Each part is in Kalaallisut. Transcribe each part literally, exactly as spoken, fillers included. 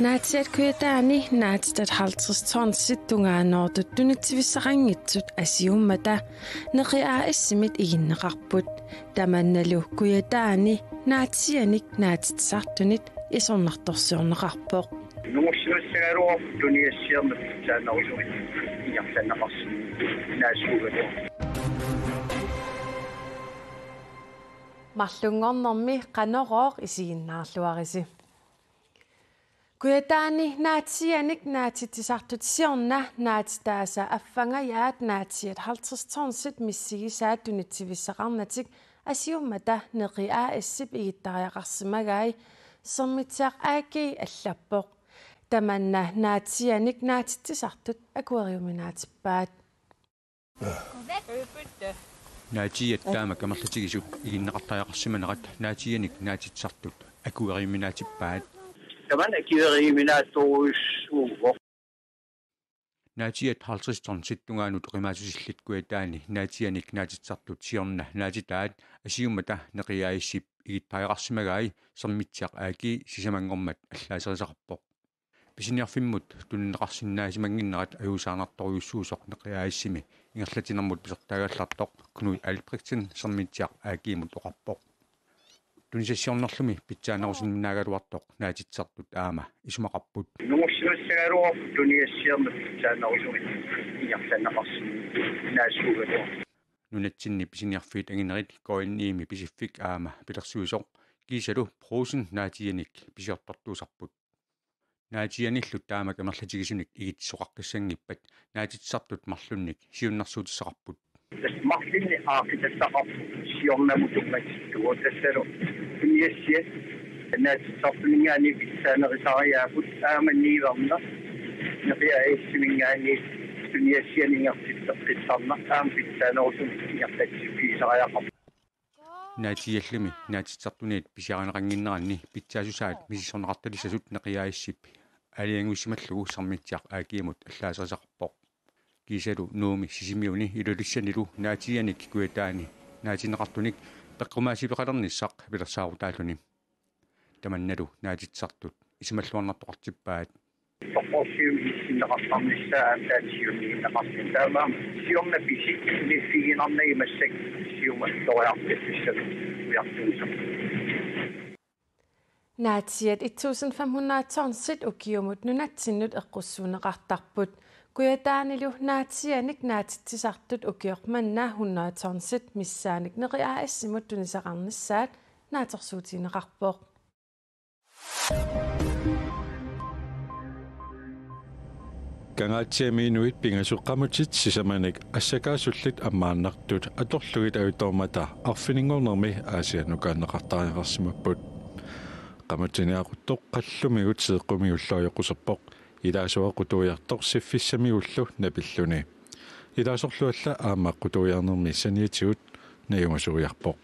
Naatsiiat Kujataani naatitat halvtreds tonsit tungaanoortut tunitsivissaqanngitsut Asiummata Neqi A/S-imit iginneqarput. Tamannalu Kujataani naatsiianik naatitsisartunit isornartorsiorneqarpoq. Nungussimassagaluarpoq tuniassiorneq pitsaanerusumik ingerlanneqarsinnaasuugaluaq. Marlunngornermi Qanorooq isiginnaarluarisi. Kujataani naatsiianik naatitsisartut siorna naatitaasa affangajaat naatsiiat halvtreds tonsit missigisaat tunitsivissaqarnatik Asiummata Neqi A/S-ip igittariaqarsimagai Sermitsiaq A/G allappoq. Tamanna naatsiianik naatitsisartut akueriuminaatippaat. Naatsiiat taamak amerlatigisut iginneqartariaqarsimanerat naatsiianik naatitsisartut akueriuminaatippaat. Tamanna akueriuminaatsorujussuuvoq. Naatsiiat halvtreds tonsit tungaanut oqimaatsutilik Kujataani naatsiianik naatitsisartut siorna naatitaat Asiummata Neqi A/S-ip igittariaqarsimagai Sermitsiaq A/G sisamanngormat allaaserisaqarpoq. Pisiniarfimmut tunineqarsinnaasimanngikkaat ajuusaarnartorujussuusoq Neqi A/S-imi ingerlatsinermut pisortaagallartoq Knud Albrechtsen Sermitsiaq A/G-mut oqarpoq. Tunisassiornerlumi pitsaanerusinnaagaluartoq naatitsisartut aamma isumaqarput. Nungussimassagaluarpoq tuniassiorneq pitsaanerusumik ingerlanneqarsinnaasuugaluaq. Nunatsinni pisiniarfiit anginerit K N I-mi Pisiffik aamma pilersuisoq kiisalu Brugsen naatsiianik pisiortortuusarput. Naatsiianillu taamak amerlatigisunik igitsisoqaqqissanngippat naatitsisartut marlunnik siunnersuutissaqarput. Marlunnik aaqqitassaqarput siornamut tungaanut tassalu tuniassiat naatitsisartuninngaanniit pitsaanerusariaapput aamma niuerneq Neqi A/S-iminngaanniit tuniassianik ingerlatitseqqissaarneq aamma pitsaanerusumik ingerlatsiffigisariaqarpoq. Naatsiiallumi naatitsisartuniit pisiarineqannginneranni pitsaassusaat misissorneqartalissasut Neqi A/S-ip aalajangiussimallugu Sermitsiaq A/G-mut allaaserisaqarpoq. Kiisalu Nuummi Sisimiuni Ilulissanilu naatsiianik Kujataani naatinneqartunik peqqumaasiveqalernissaq pilersaarutaalluni. Tamannalu naatitsisartut isumalluarnartoqartippaat. Toqqorsiviup issinneqartarnissaa aamma taanna siunniunneqarsinnaavoq. Taamaammat siorna pisiniarfiginarnagit massakkut siumut toriartussat ujartuisoq. Naatsiiat et tusind fem hundrede tonsit ukiumut nunatsinnut eqqussuunneqartarput. Kujataanilu naatsiianik naatitsisartut ukioq manna hundrede tonsit missaannik Neqi A/S-imut tunisaqarnissaat naatsorsuutigineqarpoq. Kangaatsiami inuit pingasut qamutit sisamanik assakaasullit ammaannartut atorlugit ajutoormata arfininngornermi Aasiannukaanneqartariaqarsimapput. Qamutini aquttoq qallumigut seeqqumigullu ajoquserpoq, ilaasoq aqutuiartoq siffissamigullu napilluni. Ilaasorlu alla aamma aqutuiarnermi saniatigut najugasuiarpoq.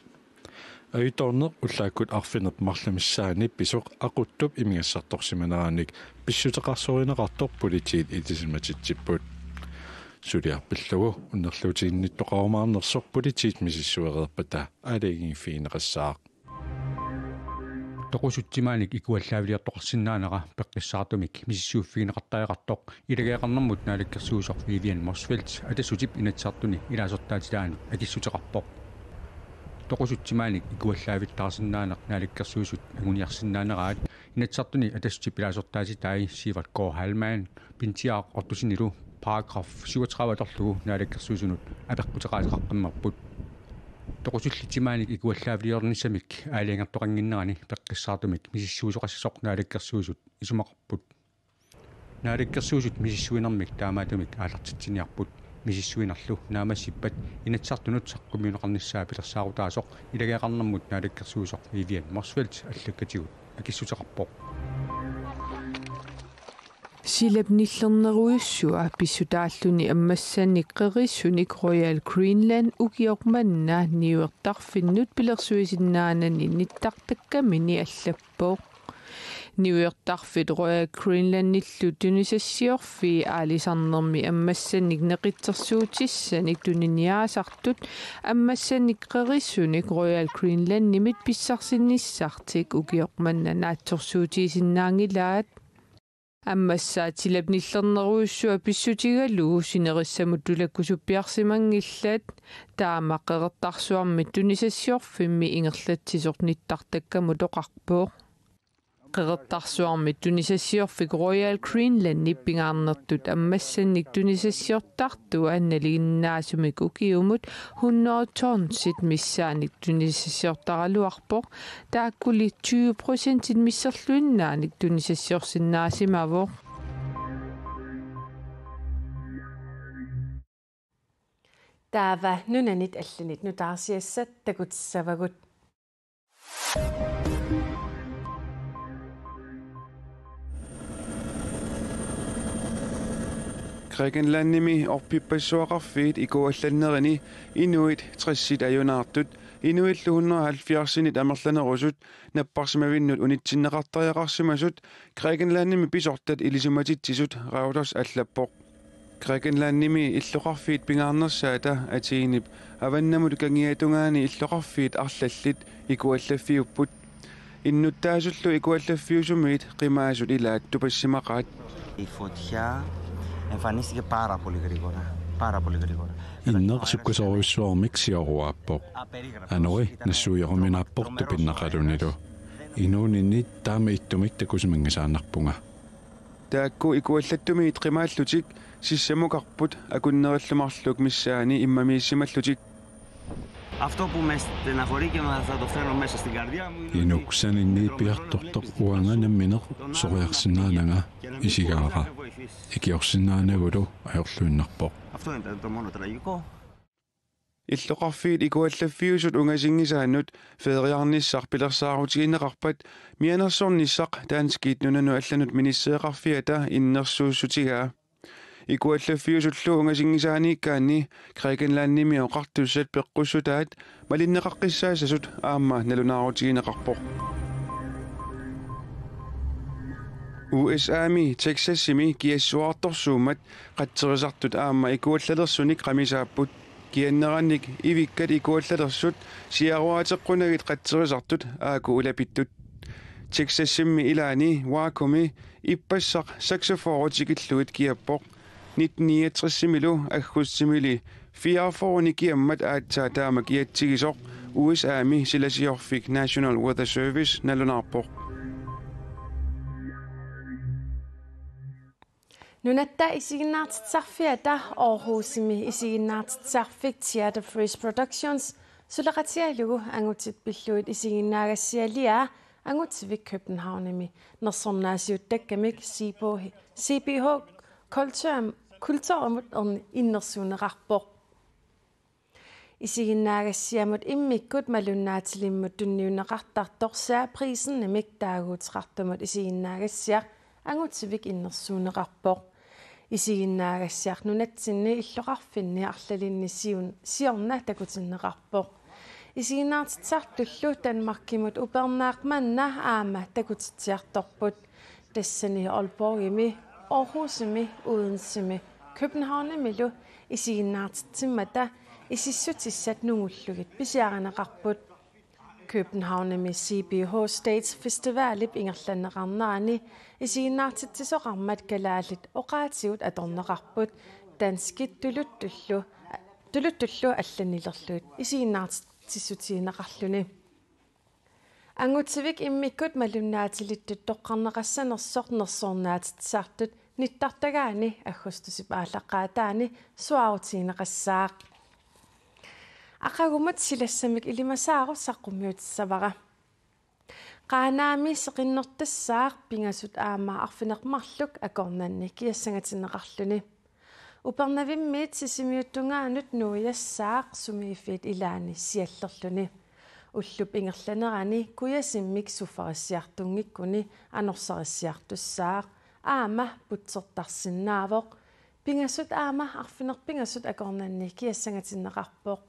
Ajutoorneq ullaakkut arfineq-marluk missaani pisoq aquttup imigassartorsimanerannik pissuteqarsorineqartoq politiit ilisimatitsipput. Suliaq pillugu unnerluutiginnittoqarumaarnersoq politiit misissuereerpata aalajangiiffigineqassaaq. Toqusutsimaanik ikuallaaviliortoqarsinnaanera peqqissaartumik misissuiffigineqartariaqartoq ilageeqarnermut naalakkersuisoq Vivian Motzfeldt Atassutip Inatsisartuni ilaasortaatitaanut akissuteqarpoq. Toqusutsimaanik ikuallaavittaarsinnaaneq naalakkersuisut anguniarsinnaaneraat Inatsisartuni Atassutip ilaasortaatitai Sivert K. Heilmann Pintsiaq Ottosenillu paragraf syvogtredive atorlugu naalakkersuisunut apeqquteqaateqaqqammerput. Toqusullitsimaanik ikuallaaviliornissamik aalajangertoqannginnerani peqqissaartumik misissuisoqassasoq naalakkersuisut isumaqarput. Naalakkersuisut misissuinermik taamaattumik aallartitsiniarput. Misissuinerlu naammassippat Inatsisartunut saqqummiunneqarnissaa pilersaarutaasoq ilageeqarnermut naalakkersuisoq Vivian Motzfeldt allakkatigut akissuteqarpoq. Silap nillernerujussua pissutaalluni ammassannik qerisunik Royal Greenland ukioq manna niuertarfinnut pilersuisinnaanani nittartakkamini allappoq. Niuertarfik Royal Greenlandillu tunisassiorfii aalisarnermi ammassanik neqitsersuutissanik tuniniaasartut ammassanik qerisunik Royal Greenlandimit pissarsinissartik ukioq manna naatsorsuutigisinnaanngilaat. Ammassaat silap nillernerujussuaq pissutigalugu sinerissamut tulakkusuppiarsimanngillat, taama Qeqertarsuarmi tunisassiorfimmi ingerlatsisoq nittartakkamut oqarpoq. Qeqertarsuarmi tunisassiorfik Royal Greenlandip pingaarnertut ammassanik tunisassiortartua nalinginnaasumik ukiumut hundrede tonsit missaannik tunisassiortaraluarpoq, taakkuli tyve procentit misserluinnaanik tunisassiorsinnaasimavoq. Taava nunanit allanit nutaarsiassat takutissavagut. Grækenlandimi orpippassuaqarfiit ikuallannerini inuit tressit ajunaartut, inuillu hundrede halvfjerdsinit amerlanerusut napparsimavinnut unitsinneqartariaqarsimasut Grækenlandimi pisortat ilisimatitsisut Reuters allappoq. Grækenlandimi illoqarfiit pingaarnersaata Athenip avannamut kangiatungaani illoqarfiit arlallit ikuallaffiupput. Innuttaasullu ikuallaffiusumiit qimaasut ilaat tupassimaqaat. Η φωτιά εμφανίστηκε πάρα πολύ γρήγορα. Πάρα πολύ γρήγορα. Inneq sukkasoorujussuarmik sioruaappoq. Anori nassuiaruminaappoq tupinnaqalunilu. Inuuninni taama ittumik takusiminngisaannarpunga. Taakku ikuallattumiit qimaallutik sissamukarput akunnerillu marluk missaani immamiissimallutik. Αυτό που με στεναχωρεί και θα το φέρω μέσα στην καρδιά μου είναι ότι Inuk saninniit piartortoq uanga nammineq soriarsinnaananga isigaara. Ikiorsinnaanagulu ajorluinnarpoq. Αυτό ήταν το μόνο τραγικό. Illoqarfiit ikuallaffiusut ungasinngisaannut feriarnissaq pilersaarutigineqarpat mianersornissaq danskit nunanut allanut ministereqarfiata innersuussutigaa. Ikuallaffiusullu ungasinngisaaniikkaanni Grækenlandimi oqartussat peqqussutaat malinneqaqqissaassasut aamma nalunaarutigineqarpoq. U S A-mi Texasimi kiassuartorsuummat qatserisartut aamma ikuallalersunik qamisaapput. Kiannerannik ivikkat ikuallalersut siaruaateqqunagit qatserisartut aajuku ulapittut. Texasimi ilaani Wacomi ippassaq seksogfyrre tikillugit kiappoq. Nitten niogtresimilu aggustimili fireogfyrre kiammat aatsaat taama kiatsigisoq U S A-mi silasiorfik National Weather Service nalunaarpoq. Nunatta isiginnaartitsisarfiata Aarhusimi isiginnaartitsisarfik Theater Freeze Productions suleqatigalugu angutit pillugit isiginnaagassialiaa Angutivik Københavnimi nersornaasiuttakkamik C B H, C B H Kultur-, Kulturimut erni-, innersuunneqarpoq. Isiginnaagassiamut immikkut malunnaatilimmut tunniunneqartartoq særprisenimik taaguuteqartumut isiginnaagassiaq Angutivik innersuunneqarpoq. Isiginnaagassiaq nunatsinni illoqarfinni arlalinni siun-, siorna takutinneqarpoq. Isiginnaartitsisartullu Danmarkimut upernaaq manna aamma takutitsiartorput. Tassani Aalborgimi, Aarhusimi, Odensemi, Københavnimilu isiginnaartitsimmata isissutissat nungullugit pisiarineqarput. Københavnimi C B H States Festivalip ingerlanneqarnerani isiginnaartitsisoqarmat kalaallit oqaatigut atorneqarput danskit tuluttullu, tuluttullu allanilerlugit isiginnaartitsissutigineqarluni. Angutivik immikkut malunnaatilittut toqqarneqassanersoq nersornaatitsisartut nittartagaani aggustusip aallaqqaataani suaarutigineqassaaq. Aqagumut silassamik ilimasaarut saqqummiutissavara. Qaanaami seqinnertassaaq pingasut aamma arfineq-marluk akornanni kiassangatinneqarluni. Upernavimmiit Sisimiut tungaanut nuiassaaq sumiiffiit ilaanni siallerluni. Ullup ingerlanerani kujasimmik suffarissiartunngikkuni anorsarissiartussaaq aamma putsertarsinnaavoq. Pingasut aamma arfineq-pingasut akornanni kiassangatinneqarpoq.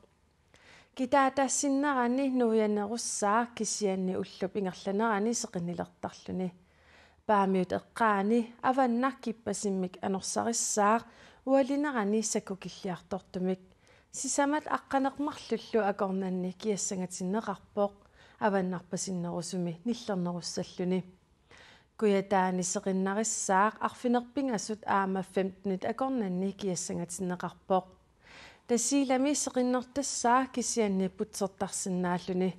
Kitaata sinnerani nuianerussaaq kisianni ullup ingerlanerani seqinnilertarluni. Paamiut eqqaani avannaq kippasimmik anorsarissaaq ualinerani sakkukilliartortumik. Sisamat aqqaneq-marlullu akornanni kiassangatinneqarpoq, avannarpasinnerusumi nillernerussalluni. Kujataani seqinnarissaaq arfineq-pingasut aamma femtenit akornanni kiassangatinneqarpoq. Tasiilami seqinnertassaaq kisianni putsertarsinnaalluni.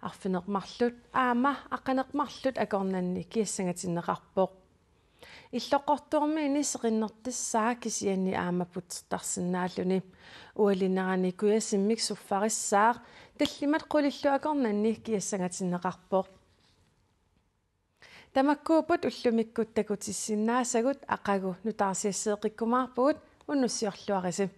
Arfineq-marluk aamma aqqaneq-marluk akornanni kiassangatinneqarpoq. Illoqqortuummiini seqinnertassaaq kisianni aamma putsertarsinnaalluni. Ualinerani kujasimmik suffarissaaq tallimat qulillu akornanni kiassangatinneqarpoq. Tamakkuupput ullumikkut takutissinnaasagut. Aqagu nutaarsiassiiqqikkumaarpugut, unnussiorluarisi.